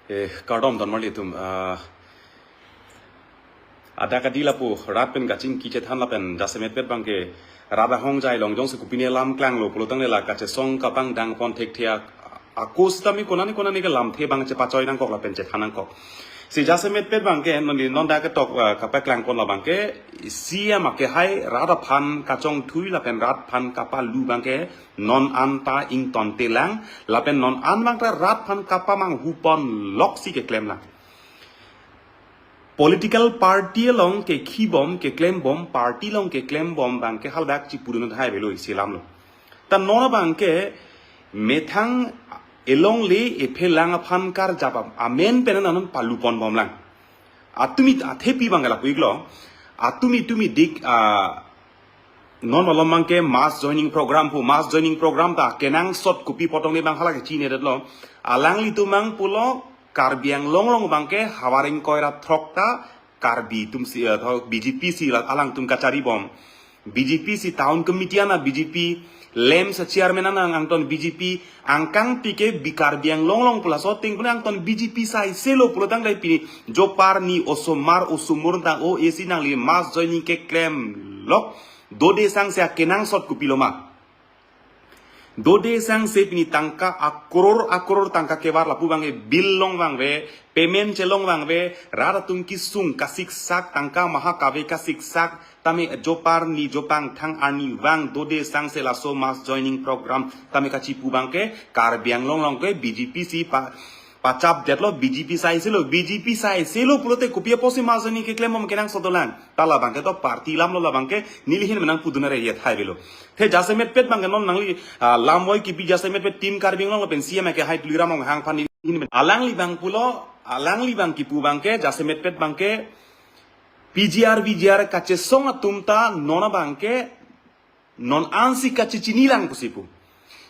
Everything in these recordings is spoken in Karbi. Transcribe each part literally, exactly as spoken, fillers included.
Eh, kardom don marli atum, ah, ada kadi lapu rat pen kachingki chethan lapen jasemetpet abangke rat ahongjai along jongsi kopine alam klanglo pulo tangte la kachesong kapangdang pon thekthe ak-, ako sitame konane konane ke lamthe abang chepachoi nangkok lapen chethan nangkok. Si jasemetpet abangke non di non dak ketok, ah, kapaklang pon labangke C M ake hai rat aphan kachongthui lapen rat aphan kapalu abangke non anta ingtontelang, lapen non an abangke rat aphan kapamanghu pon loksi keklemlang. Political party along kekhibom, keklembom, party along keklembom abangke haladak chipudun hai belo isi alamlo. Ta non abangke methang elongle ephelang aphan karjap amen pen non palu ponbomlang. Atumi athepi abangke lapu-iklo. Atumi tumi dik, ah, non malom abangke mass joining program pu, mass joining program ta kenangsot kopi apot tong ne abang hala kechinedetlo. Alanglitum abang pulo Karbi Anglong along abangke havar ingkoi ra throk ta Karbi atumsi, eh, tho B J P si la alangtum kacharibom. B J P si town committee ana B J P lem sa chairman ana angton B J P angkang pike bi Karbi Anglong along pu laso ting pune angton B J P sai selo pulo tangte pini jopar ni osomar osomar tang o esi nangli mass joining keklemlok dode sangse akenangsot kopilo ma. Dode sangse pini tangka akror akror tangka kevar lapu abangke bill long vangve, payment chelong vangve, rat atum kesung kasiksak tangka maha kave kasiksak, tame jopar ni jopangthang arnivang dode sangse laso mass joining program tame kachipu abangke Karbi Anglong along ke B J P si pa pachapdetlo, B J P sai selo, B J P sai selo pulote kopi apotsi mass joining keklembom kenangsot dolang. Ta labangke to party alamlo, labangke neli ahin nangpudun re yet hai belo. The jasemetpet abangke non nangli, ah, lamvoi kipi jasemetpet Team Karbi Anglong lapen C M ake hai Tuliram Ronghang aphan neli ahin alangli abang pulo, alangli abang kipu abangke jasemetpet abangke P G R V G R kachesong atum ta non abangke non ansi kachechinilang pusi pu.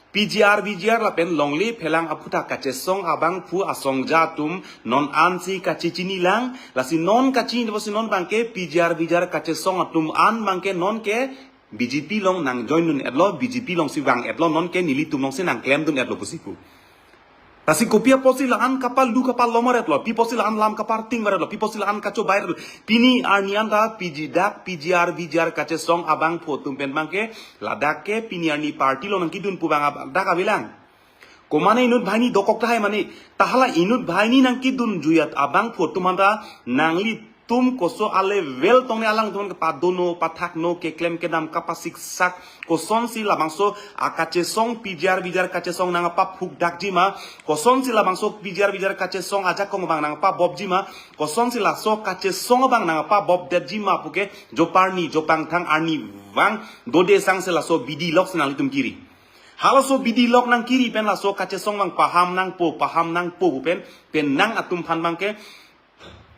P G R V G R lapen longle phelang aphuthak kachesong abangphu asongja atum non ansi kachechinilang, lasi non kachini pusi non abangke P G R V G R kachesong atum an abangke nonke B J P along nangjoindun-etlo, B J P alongsi vang-etlo, nonke nelitum alongsi nangklemdun-etlo pusi pu. Lasi kopi apotsi la-an kapalu kapalomaretlo, pi apotsi la-an lam kaparting varetlo, pi apotsi la-an kachobai-retlo. Pini arni anta P G dak P G R V G R kachesong abangphu atum pen abangke ladak ke pini arni party along nangkedun pu abang ab-, dak avelang. Komane inut banghini dokok tahai mane, ta hala inut banghini nangkedun juyat abangphu atum anta nanglitum koso alevel tong ne alangtum kepadono, pathakno, keklem kedam kapasiksak, kosonsi labangso akachesong P G R V G R kachesong nangpaphukdakji ma, kosonsi labangso P G R V G R kachesong ajakong abang nangpabopji ma, kosonsi laso kachesong abang nangpabopdetji ma puke jopar ni jopangthang arnivang dode sangse laso bidi loksi nanglitum kiri. Halaso bidi lok nangkiri pen laso kachesong abang paham nangpo, paham nangpo pen, penang atum aphan abangke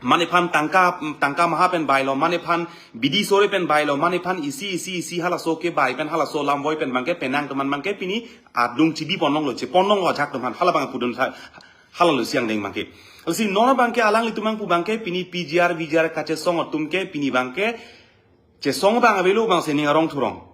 mane aphan tangka, tangka maha pen bailo, mane aphan bidi sore pen bailo, mane aphan isi, isi, isi halaso kebai pen halaso lamvoi pen abangke penang atum aphan abangke pini adung chibi ponlonglo, chepon longlo ajak atum aphan, hala abang pudun sa, halalo siang deng abangke. Lasi non abangke alanglitum abang pu abangke pini P G R V G R kachesong atum ke pini abangke chesong abang avelo abang sining arong thurong.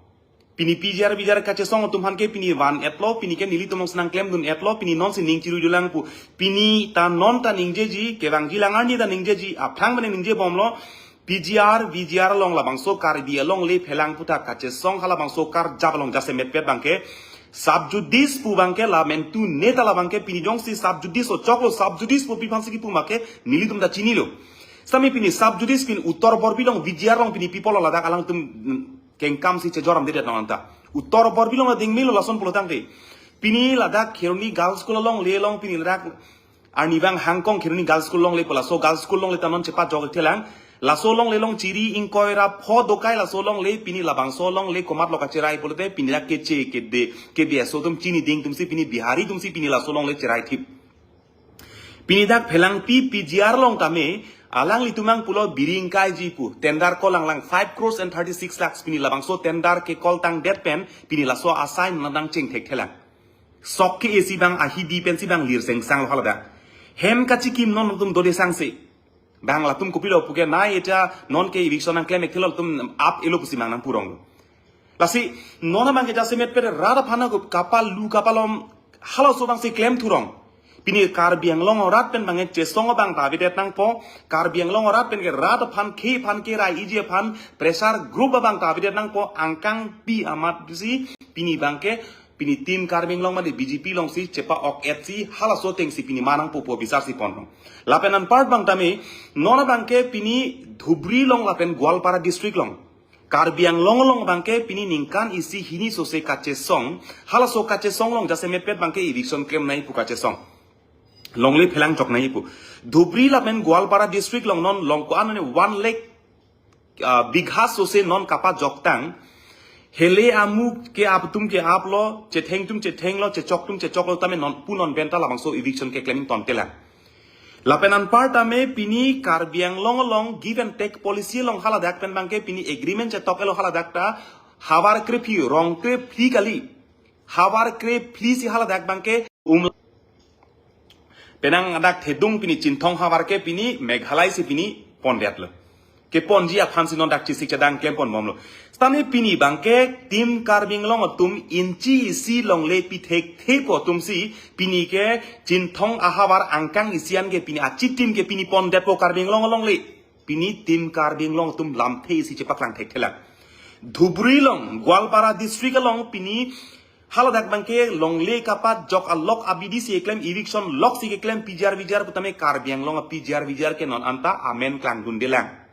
Pini P G R V G R kachesong atum aphan ke pini van-etlo, pini ke nelitum alongsi nangklemdun-etlo, pini nonsi ning chiruidulang pu. Pini ta non ta ningjeji, kevangjilang arni ta ningjeji, aphrang mane ningjebomlo, P G R V G R along labangso Karbi alongle phelang aphuthak kachesong halabangso karjap along jasemetpet abangke, sub judice pu abangke la mentu neta labangke pini jongsi sub judice ochoklo, sub judice pu pi aphansi kipu ma ke nelitum ta chinilo. Sami pini sub judice pini Uttar Borbil along V G R along pini pi pulo ladak alangtum, mm, kengkam si chejoram dedet nang anta. Uttar Borbil along ading melo lason pulo tangte. Pini ladak Kheroni Girls School alongle along pini ladak arnivang hangkong Kheroni Girls School alongle pu laso Girls School alongle ta non chepajok-ik thelang. Laso alongle along chiri ingkoi ra pho dokai laso alongle pini labangso alongle komatlo kacherai pulote pini dak keche kede kebe aso atum chini ding atumsi pini Bihari atumsi pini laso alongle cherai thip. Pini dak phelangpi P G R along tame, alanglitum abang pulo biri ingkaiji pu, tender kolanglang five crores and thirty-six lakhs pini labangso tender ke koltangdet pen, pini laso asai nangdang chengthek thelang. Sok ke esi abang ahidi pensi abang lir sengsang lo haladak. Hem kachikim non atum dode sangse. Bang latum kopilo puke nai eta nonke eviction nangklem-ek thelo atum ap elo pusi mang nangpurong. Lasi, non abangke jasemetpet rat aphan ako kapalu kapalom halaso abangsi klem thurong. Pini Karbi Anglong arat pen bangke chesong abang ta avedet nangpo, Karbi Anglong arat pen ke rat aphan khei aphan kerai iji aphan pressure group abang ta avedet nangpo, angkang pi amat si pini bangke, pini Team Karbi Anglong mane B J P alongsi chepa-ok-et si halaso ateng si pini ma nangpo pu bisar si pon. Lapen anpar abang tame, non abangke pini Dhubri along lapen Goalpara district along, Karbi Anglong along bangke pini ningkan isi hini sose kachesong, halaso kachesong along jasemetpet bangke eviction klemnei pu kachesong. Longle phelang joknei pu. Dhubri lapen Goalpara district along non long ko-an ne one lakh, ah, bigha sose non kapajoktang. Hele amu ke-ap atum ke-aplo, chetheng atum chethenglo, chechok atum chechoklo, tame non pu non pen ta labangso eviction keklem tangte lang. Lapen anpar tame pini Karbi Anglong along give and take policy along haladak pen bangke pini agreement chetok-etlo haladak ta havar krephli, rong krephli kali. Havar krephli si haladak bangke um penang adak thedung pini Chinthong havar ke pini Meghalaya si pini pondetlo. Keponji aphan si non dak chesik chedang klem ponbomlo. Setame pini bangke Team Karbi Anglong atum inchi isi longle pi thekthe pu atum si pini ke Chinthong ahavar angkang isi an ke pini achitim ke pini pondetpo Karbi Anglong alongle. Pini Team Karbi Anglong atum lamthe isi chepaklang thekthelang. Dhubri along, Goalpara district along pini haladak bangke longle kapajok alok abidi si eklem eviction lok si keklem P G R V G R putame Karbi Anglong a-P G R V G R ke non anta amen klangdundelang.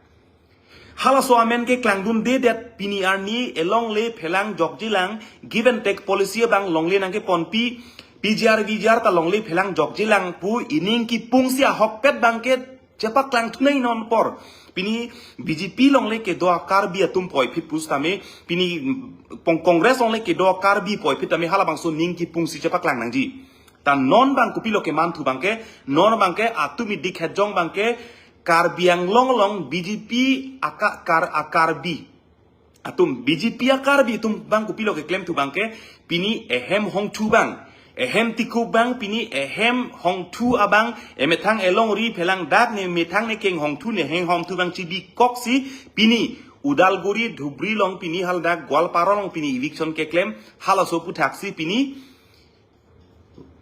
Halaso amen ke klangdundedet pini arni elongle phelang jokjilang give and take policy abang longle nangkeponpi P G R V G R ta longle phelang jokjilang pu ining kipung si ahokpet bangke chepaklang thunei non apor. Pini B J P longle kedo a-Karbi atum puvoiphit pusitame, pini pong Congress longle kedo a-Karbi puvoiphit tame halabangso ning kipung si chepaklang nangji. Ta non bang kopilo keman thu bangke, non bangke atum idik hejong bangke, Karbi Anglong along B J P aka-, kar-, a-Karbi atum, B J P a-Karbi atum bang kopilo keklem thu bangke, pini ehem hongthu abang, ehem tikup abang, pini ehem hongthu abang, emethang elongri phelang dak ne methang ne keng hongthu ne heng hongthu abang chibikok si, pini Udalguri Dhubri along pini haladak Goalpara along pini eviction keklem, halaso aputhak si pini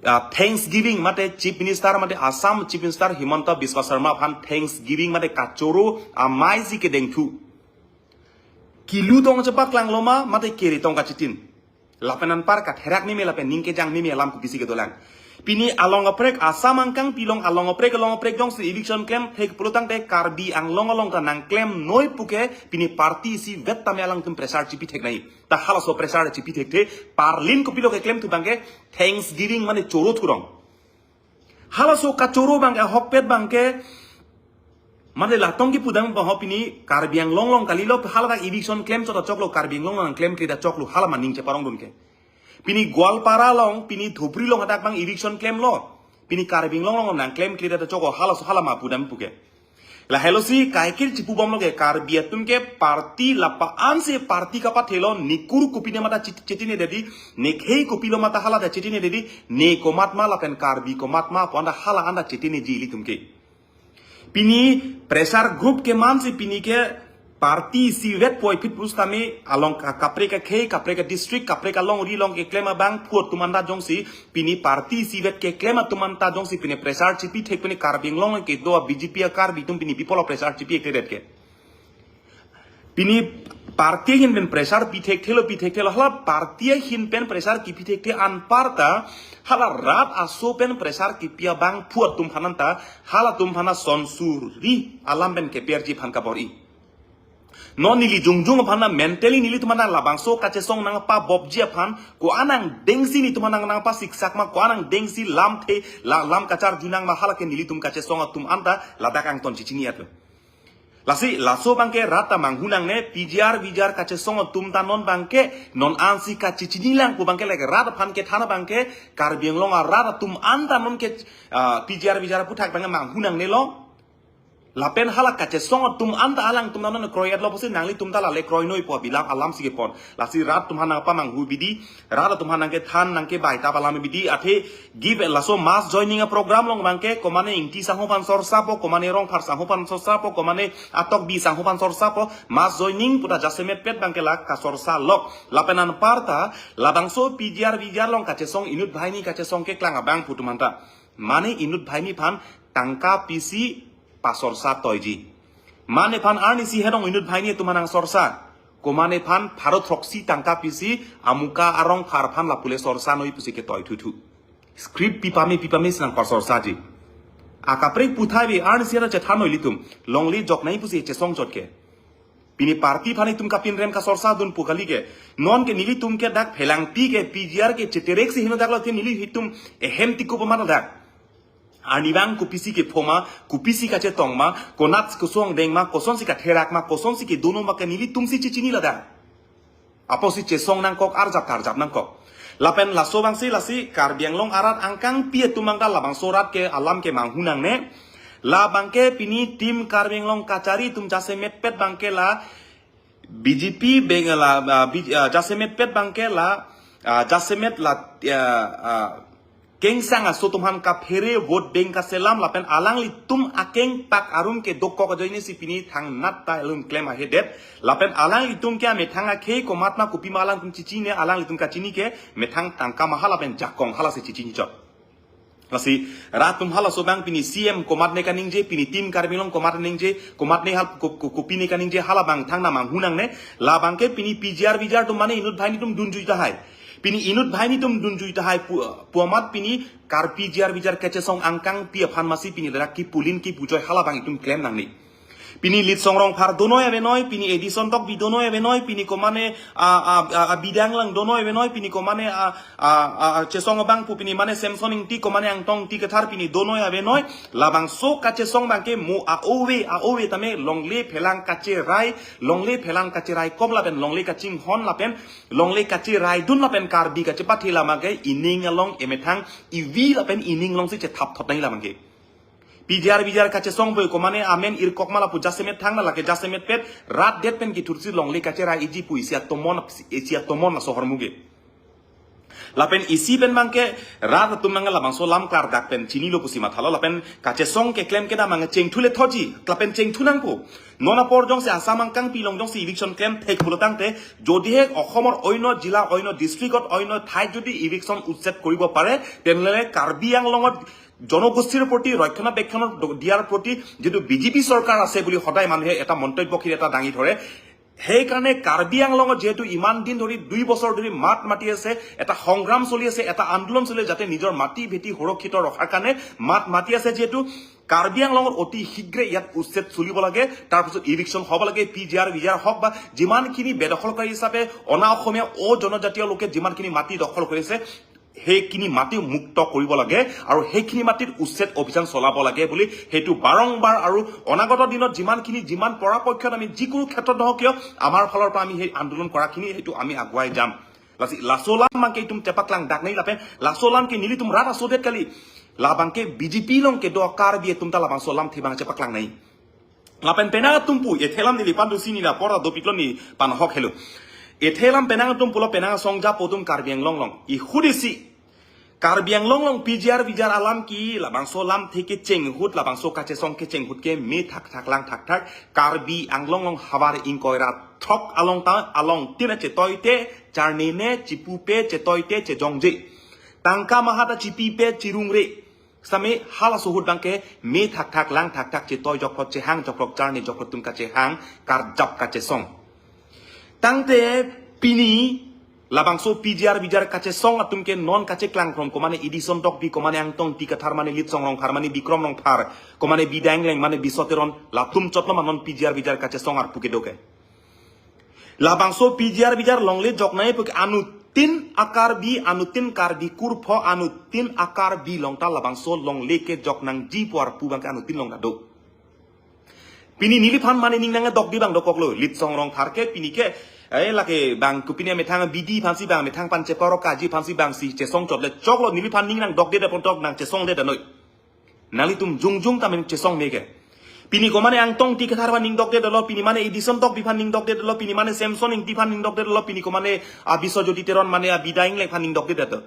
ah, Thanksgiving mate Chief Minister mate Assam Chief Minister Himanta Biswa Sarma aphan Thanksgiving mate kachoro amei si kedengthu. Kilu tong chepaklangloma mate kere tong kachitin. Lapen anpar katherak meme lapen ning kejang meme alam kopisi kedolang. Pini along kaprek Assam angkang pilong along kaprek along kaprek jongsi eviction klem thek pulotangte Karbi Anglong along ta nangklemnoi puke pini party isivet tame alangtum pressure chipi theknei. Ta halaso pressure chipi thekthe, parlin kopilo keklem thu bangke Thanksgiving mane choro thurong. Halaso kachoro bangke ahokpet bangke mane latong kipudam bang ho pini Karbi Anglong along kalilo haladak eviction klem chot achoklo Karbi Anglong along klem kri da choklo hala maning cheparongdunke. Pini Goalpara along, pini Dhubri along hadak bang eviction klemlo. Pini Karbi Anglong along nangklem kri da choklo halaso hala ma pudam puke. Lahelo si kaikil chipubomlo ke Karbi atum ke party lapa-an si party kapathelo nikur kopine mata chit-, chitine dedi, nekhei kopilo mata hala da chitine dedi, ne komatma lapen Karbi komatma pu anda hala anda chitineji ilitum ke. Pini pressure group keman si pini ke party isivet puvoiphit pusitame along ka-, kaprek akhei, kaprek adistrict, kaprek alongri along keklem abangphu atum anta jongsi pini party isivet keklem atum anta jongsi pini pressure chipi thek pini Karbi Anglong kedo a-B J P a-Karbi atum pini pi apotlo pressure chipi ektedet ke. Pini party ahin pen pressure pi thekthelo pi thekthelo hala party ahin pen pressure kipi thekthe anparta hala rat aso pen pressure kipi abangphu atum aphan anta halatum aphan asonsuri alam pen keperji aphan kabor-i. Non neli jongjong aphan na mentally nelitum anta labangso kachesong nangpabopji aphan ko-an angdengsi nelitum aphan nang, nangpasiksak ma ko-an angdengsi lamthe la, lam kacharjunang ma hala ke nelitum kachesong atum anta ladak angton chichini atlo. Lasi laso bangke rat ta manghu nangne P G R V G R kachesong atum ta non bangke non ansi kachechinilang pu bangke lake rat aphan kethan bangke Karbi Anglong arat atum anta non ke, ah, P G R V G R aputhak bangke manghu nangnelo. Lapen hala kachesong atum anta alangtum ta non kroi-etlo pusi nanglitum ta lale kroinoi pu bilang alam si kepon. Lasi rat atum aphan nangpamanghu bidi, rat atum aphan nangkethan nangkebai ta alam bidi athe give laso mass joining a-program along bangke komane Ingti sangho aphan sorsapo, komane Rongphar sangho aphan sorsapo, komane Atokbi sangho aphan sorsapo, mass joining pu ta jasemetpet bangke la kasorsa lok. Lapen anparta labangso P G R V G R along kachesong inut banghini kachesong keklang abangphu atum anta Mane inut banghini aphan tangka pisi pasorsa toiji. Mane aphan arnisi hedong inut banghini atum aphan nangsorsa. Komane aphan pharo throksi tangka pisi amuka arong phar aphan lapu le sorsa noi pusi ketoi thuthu. Script pipame pipame si nangpasorsaji. Akaprek puthai ave arnisi ra chethan noi ilitum. Longle joknang pusi chesong chot ke. Pini party aphan itum kapinrem kasorsa dun pu kali ke. Non ke nelitum ke dak phelangpi ke P G R ke cheterek si heno dak lo te nelitum ehem tikup amat dak. Arnivang kopisi kepho ma, kopisi kachetong ma, konat kosong deng ma, kosonsi katherak ma, kosonsi kedo non ma ke nelitum si chechini ladak. Apotsi chesong nangkok, arjap karjap nangkok. Lapen laso abangsi lasi Karbi Anglong arat angkangpi atum abang ta labangso rat ke alam ke manghu nangne. Labang ke pini Team Karbi Anglong Kachari atum jasemet pet abang ke la B J P beng la, ah, B-, ah, jasemet pet abang ke la, ah, jasemet la, ah, ah, kengsang aso atum aphan kaphere vote beng kaselam lapen alanglitum akengpak arum ke dokok ajoine si pini thangnat ta alun klem ahedet lapen alanglitum ke amethang akhei komat ma kopima alangtum chechine alanglitum kachini ke methang tangka maha lapen jakong hala si chechini chot. Lasi rat atum halaso abang pini C M komat ne kaningje, pini Team Karbi Anglong komat ningje, komat ne hal ko-, ko-, kopi ne kaningje hala abang thangna manghu nangne, labang ke pini P G R V G R atum mane inut banghini atum dunjui tahai. Pini inut banghini atum dunjui tahai pu-, pu amat pini Karbi P G R V G R kachesong angkangpi aphan masi pini ladak kipulin kipujoi hala abang itum klem nangne. Pini Litsong Rongphar donoi ave noi, pini Edison Tokbi donoi ave noi, pini komane, a, a, a, a, Bidang Lang donoi ave noi, pini komane, a, a, a, a, chesong abang pu pini mane Samson Ingti komane Angtong Ingti Kathar pini donoi ave noi, labangso kachesong abang ke mo a ove, a ove tame longle phelang kacherai, longle phelang kacherai kok lapen longle kachinghon lapen, longle kacherai dun lapen Karbi kachepathi lama ke ining along emethang ivi lapen ining alongsi chethap thot nai lama ke. P G R V G R kachesong boi komane amen irkok ma lapu jasemet thangna lake jasemet pet rat det pen kithursi longle kacherai iji pu isi atomon, isi atomon laso ahormu ke. Lapen isi pen abang ke rat atum abang labangso lam klardak pen chinilo pusi mathalo lapen kachesong keklem kedam abang chengthu le thoji lapen chengthu nangpo. Non apor jongsi Assam angkangpi along jongsi eviction klem thek pulo tangte, যদিহে অসমৰ অন্য জিলা, অন্য district-ত, অন্য ঠাইত যদি eviction উচ্ছেদ কৰিব পাৰে, তেনেহ'লে কাৰ্বি আংলঙত জনগোষ্ঠীৰ প্ৰতি ৰক্ষণাবেক্ষণ দ-, দিয়াৰ প্ৰতি যিটো বিজেপি চৰকাৰ আছে বুলি সদায় মানুহে এটা মন্তব্যশীল এটা দাঙি ধৰে। সেইকাৰণে কাৰ্বি আংলঙত যিহেতু ইমান দিন ধৰি, দুই বছৰ ধৰি মাত মাতি আছে, এটা সংগ্ৰাম চলি আছে, এটা আন্দোলন চলি আছে, যাতে নিজৰ মাটি ভেটি সুৰক্ষিত ৰখাৰ কাৰণে মাত মাতি আছে, যিহেতু কাৰ্বি আংলঙত অতি শীঘ্ৰে ইয়াত উচ্ছেদ চলিব লাগে, তাৰ পিছত ইভিকশ্যন হ'ব লাগে, পি জি আৰ, ভি জি আৰ হওক বা যিমানখিনি বেদখলকাৰী হিচাপে অনা অসমীয়া অজনজাতীয় লোকে যিমানখিনি মাটি দখল কৰিছে, সেইখিনি মাটি মুক্ত কৰিব লাগে আৰু সেইখিনি মাটিত উচ্ছেদ অভিযান চলাব লাগে বুলি সেইটো বাৰম্বাৰ আৰু অনাগত দিনত যিমানখিনি, যিমান পৰাপক্ষত আমি যিকোনো ক্ষেত্ৰত নহওক কিয়, আমাৰ ফালৰ পৰা আমি সেই আন্দোলন কৰাখিনি সেইটো আমি আগুৱাই যাম। Lasi, laso alam abangke itum chepaklangdak nai lapen, laso alam ke nelitum rat asodet kali. Labangke B J P along kedo Karbi atum ta labangso alamthe abang chepaklangji. Lapen penang atum pu, ethe alam neli pandu si neli apor ta dopiklo neli panhok helo. Ethe alam penang atum pulo penang asong japo atum Karbi Anglong along. Ihudisi, Karbi Anglong along P G R V G R alam ke, labangso alamthe kecheng ahut, labangso kachesong kecheng ahut ke me thakthak lang thakthak, Karbi Anglong along havar ingkoi ra throk along ta, along tin achetoite, charnine, chipupe, chetoite, chejongje. Tangka maha ta chipipe, chirungre. Same halaso ahut abangke me thakthak lang thakthak chetoi jokphot chehang jokphot charni jokphot atum kachehang karjap kachesong. Tangte pini labangso P G R V G R kachesong atum ke non kacheklang from komane Edison Tokbi, komane Angtong Ingti Kathar, mane Litsong Rongphar, mane Bikrom Rongphar, komane Bidang Leng, mane Biso Teron, latum chotlo ma non P G R V G R kachesong arpu kedo ke. Labangso P G R V G R longle joknai pu ke anuttin a-Karbi, anuttin Karbi kurpho, anuttin a-Karbi along ta labangso longle ke joknangji pu arpu abangke anuttin along ta do. Pini neliphan mane ning nangdokde abang dokoklo, Litsong Rongphar ke pini ke, eh, lake abang kopine methang B D aphansi abang methang pan cheparo kaji aphansi abangsi chesong chotle choklo, neliphan ning nangdokde apot tok nangchesongde noi. Nanglitum jongjong ta men chesong meke. Pini komane Angtong Ingti Kathar aphan ning dokde dolo, pini mane Edison Tokbi aphan ning dokde dolo, pini mane Samson Ingti aphan ning dokde dolo, pini komane a Biswajyoti Teron mane a Bidang Leng aphan ning dokde dolo.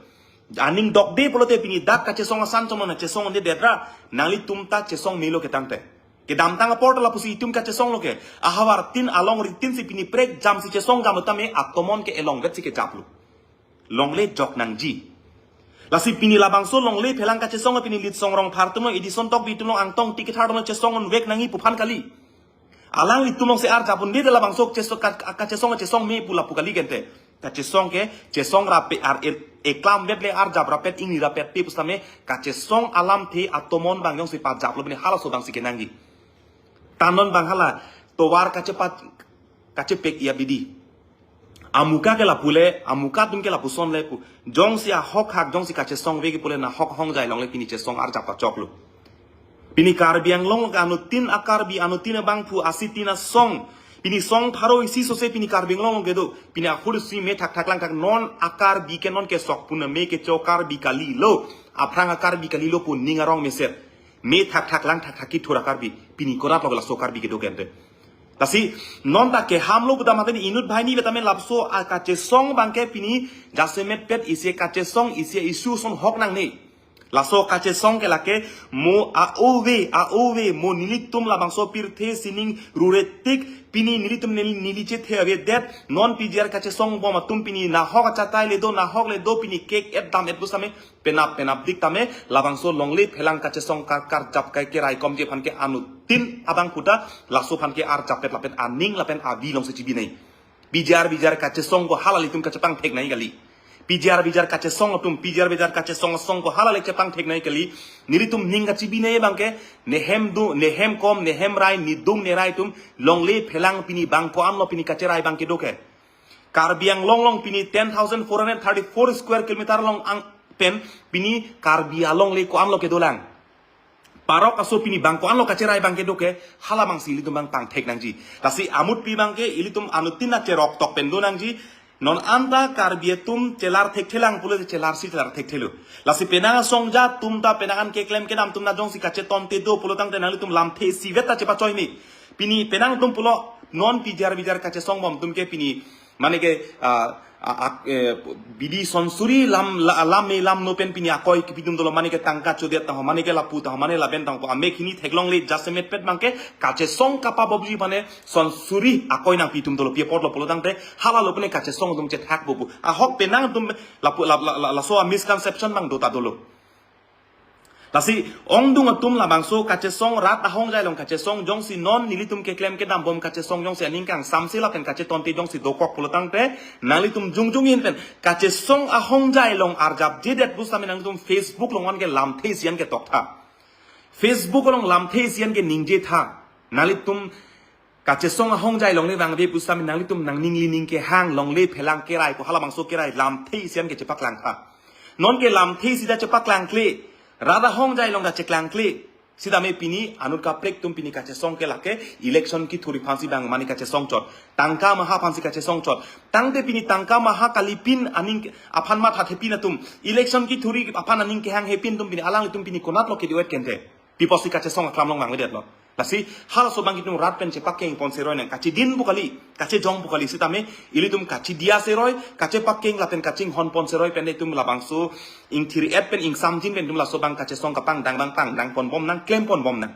Aning dokde pulote pini dak kachesong asan chomon chesongde dedra, nanglitum ta chesong melo ke tangte. Kedamtang apor ta lapusi itum kachesonglo ke. Ahavar tin along ritin si pini prekjam si chesong jam tame atomon ke elongvet si kejaplo. Longle joknangji. Lasi pini labangso longle phelang kachesong pini Litsong Rongphar atum along, Edison Tokbi atum along, Angtong Ingti Kathar atum along chesong unvek nangji pu aphan kali. Alanglitum alongsi arjap un-e de labangso chesong ka-, ka-, kachesong, chesong me pu lapu kali kente. Kachesong ke, chesong rapet ar er, eklam vet le arjap rapet ingni rapet pe pusitame, kachesong alamthe atomon abang jongsi pajaplo pini halaso abangsi kenangji. Tanon abang hala, tovar kachepat, kachepek-i abidi. Amuka ke lapu le, amuka atum ke lapuson le pu. Jongsi ahok hak, jongsi kachesong vek pu le nahok hongjai along le pini chesong arjap pachoklo. Pini Karbi Anglong ke anuttin a-Karbi, anuttin abangphu, asitin asong. Pini song pharo isi sose pini Karbi Anglong along kedo. Pini ahut si me thakthak langthak non a-Karbi ke non kesok pu na me kecho Karbi kalilo. Aphrang a-Karbi kalilo pu ning arong meset. Me thakthak langthak thaki thura Karbi. Pini konat lo laso Karbi kedo kente. Lasi, non ta keham lo puta mate ni inut banghini vet tame lapuson a-kachesong abangke pini jasemet pet isi kachesong isi issue ason hok nangne. Laso kachesong ke lake mo a-ove, a-ove, mo nelitum labangso pirthe sining rure tik, pini nelitum neli, neli chethe avedet, non P G R kachesong bom atum pini nahok achatai le do, nahok le do, pini kek-et dam-et pusitame, penap penapdik tame, labangso longle phelang kachesong kar, karjap kai kerai komji aphan ke anuttin abangphu ta, laso aphan ke arjap pet lapen aning lapen avi alongsi chibinei. P G R V G R kachesong ko hala ilitum kachepangthek nangji kali. P G R V G R kachesong atum, P G R V G R kachesong asong ko hala le chepangthek nangji kali. Nelitum ning kachibinei abangke, nehem do, nehem kom, nehem rai, nedung nerai atum, longle phelang pini bang ko-an lo pini kacherai abangke do ke. Karbi Anglong along pini ten thousand four hundred thirty-four square kilometer along ang pen pini Karbi alongle ko-an lo kedolang. Parok aso pini bang ko-an lo kacherai abangke do ke, hala abangsi ilitum abang pangthek nangji. Lasi amutpi abangke ilitum anuttin acherok tok pen do nangji. Non anta Karbi atum chelar thekthelang pulote chelarsi chelar thekthelo. Lasi penang asong ja atum ta penang an keklem kedam atum na jongsi kachetonte do pulo tangte nanglitum lamthe isivet ta chepachoi ni. Pini penang atum pulo non P G R V G R kachesong bom atum ke pini mane ke, ah, ah, ah, eh, bidi sonsuri lam, la-, lam me lam no pen pini akoi kipi atum dolo, mane ke tangka chodet tang ho, mane ke lapu tang ho, mane laben tang ho, amek hini theklongle jasemet pet abangke kachesong kapabobji mane sonsuri akoi nangpi atum dolo, pi apotlo pulo tangte, hala lo pene kachesong atum chethak bobu. Ahok penang atum lapu, la, la, la, laso a-misconception abang do ta dolo. Lasi ongdung atum labangso kachesong rat ahongjai along kachesong jongsi non nelitum keklem kedam bom kachesong jongsi aning kangsamse lapen kachetonte jongsi dokok pulo tangte nanglitum jongjong in pen kachesong ahongjai along arjapjedet pusitame nanglitum Facebook along an ke lamthe isi an ke toktha. Facebook along lamthe isi an ke ningjetha. Nanglitum kachesong ahongjai longle vangve pusitame nanglitum nangning lining kehang longle phelang kerai ko hala bangso kerai lamthe isi an ke chepaklangtha. Non ke lamthe isi ta chepaklangkle. Rat ahongjai along ta cheklangkle. Sitame pini anut kaprek atum pini kachesong ke lake election kethuri aphansi abang mane kachesong chot. Tangka maha aphansi kachesong chot. Tangte pini tangka maha kalipin aning aphan mathathepin atum, election kethuri aphan aning kehanghepin atum pini alanglitum pini konat lo kedo-et kente. Pi apotsi kachesong aklam along vangvedetlo. Lasi halaso abang itum rat pen chepakeng pon seroi nang, kachidin pu kali, kachejong pu kali sitame ilitum kachidia seroi, kachepakeng lapen kachinghon pon seroi pen itum labangso ingthir-et pen ingsamjin pen itum laso abang kachesong kapangdang abang pangdang pon bom nang, klem pon bom nang.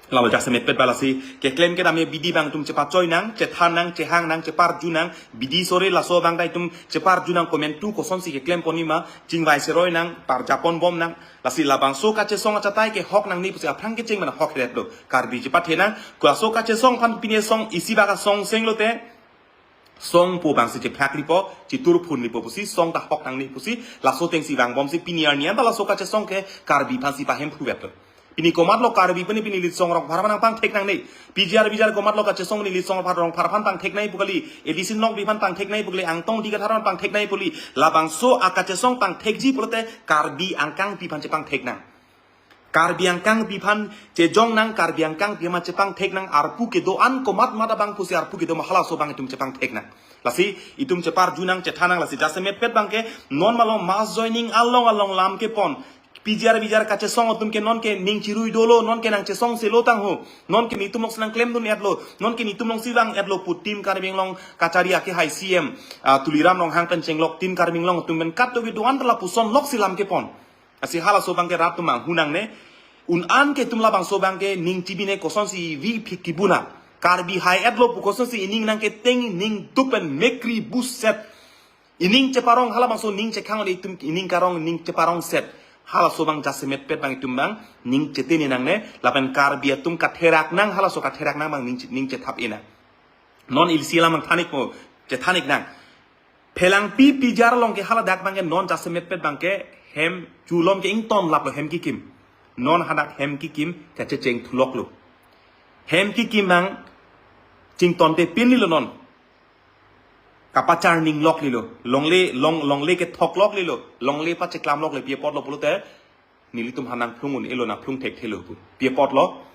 Lalo jasemet pet ba lasi keklem kedam abidi abang itum chepachoi nang, chethan nang, chehang nang, cheparju nang, bidi sore laso abang ta itum cheparju nang, komantu kosonsi keklem ponji ma, chingvai seroi nang, parjapon bom nang. Lasi labangso kachesong achatai ke hok nangne pusi aphrang kecheng mana hok heret lo. Karbi chepathe nang, kolaso kachesong aphan pini song isi baka song seng lote. Song pu abangsi chephak lipo, chitur phun lipo pusi, song ta hok nangne pusi, laso atengsi vangbomsi pini arni anta laso kachesong ke Karbi aphansi pahemphu vet lo. Pini komatlo Karbi pini pini Litsong Rongphar aphan nangpangthek nangne. P G R V G R komatlo kachesong pini Litsong Rongphar, Rongphar aphan pangthek nangji pu kali. Edison Tokbi aphan pangthek nangji pu kali. Angtong Ingti Kathar aphan pangthek nangji pu kali. Labangso akachesong pangthekji pulote Karbi angkangpi aphan chepangthek nang. Karbi angkangpi aphan chejong nang, Karbi angkangpi aphan chepangthek nang, arpu kedo-an komat mat abang pusi arpu kedo ma halaso abang itum chepangthek nang. Lasi itum cheparju nang, chethan nang, lasi jasemet pet abangke non malom mass joining along along lam kepon. P G R V G R kachesong atum ke non ke ning chirui dolo, non ke nangchesong selo tang ho, non ke netum alongsi nangklemdun-et lo, non ke netum alongsi vang-et lo pu Team Karbi Anglong kachari akehai C M, ah, Tuliram Ronghang pen chenglok Team Karbi Anglong atum pen kat do kedo-an ta lapuson loksi lam kepon. Lasi halaso abangke rat atum manghu nangne. Un-an ke itum labangso abangke ning chibine kosonsi vi phik kibuna. Karbi hai-et lo pu kosonsi ining nangketeng ning duk pen mekri buset. Ining cheparong halabangso ning chekhang itum ining karong ning cheparong set. Halaso abang jasemet pet abang itum abang ning chetini nangne lapen Karbi atum katherak nang halaso katherak nang abang ning che- ning chethap ina. Non ilsi alam abang thanik mo chethanik nang. Phelangpi pijar along ke haladak abang ke non jasemet pet abang ke hem chulom ke ington laplo hem kikim. Non hadak hem kikim kachecheng thuloklo. Hem kikim abang chington te pin lilo non. Kapachar ning lok lilo. Longle long longle kethok lok lilo. Longle pacheklam lok le pi apotlo pulote nelitum aphan nangphlung un-elo nangphlung thekthelo pu. Pi apotlo.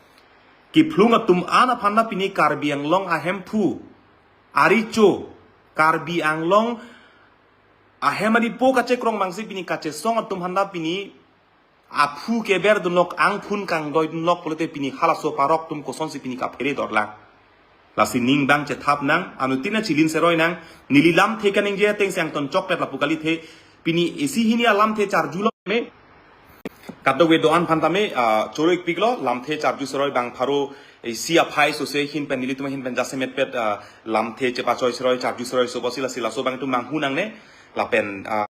Kephlung atum an aphan ta pini Karbi Anglong ahemphu, arecho, Karbi Anglong ahem adipo kachekrong mangsi pini kachesong atum aphan ta pini aphu keber dunlok angphun kangdoi dunlok pulote pini halaso parok atum kosonsi pini kaphere dorlang. Lasi ning abang chethap nang, anuttin achilin seroi nang, neli lamthe kaningje ateng si angton chokpet lapu kalithe, pini isi hini alamthe charjulok me, kadokave do-an aphan tame, ah, choro-ikpiklo, lamthe charju seroi abang pharo isi aphai sose ahin pen nelitum ahin pen jasemet pet, ah, lamthe chepachoi seroi, charju seroi so bosi lasi laso abang itum manghu nangne, lapen, ah,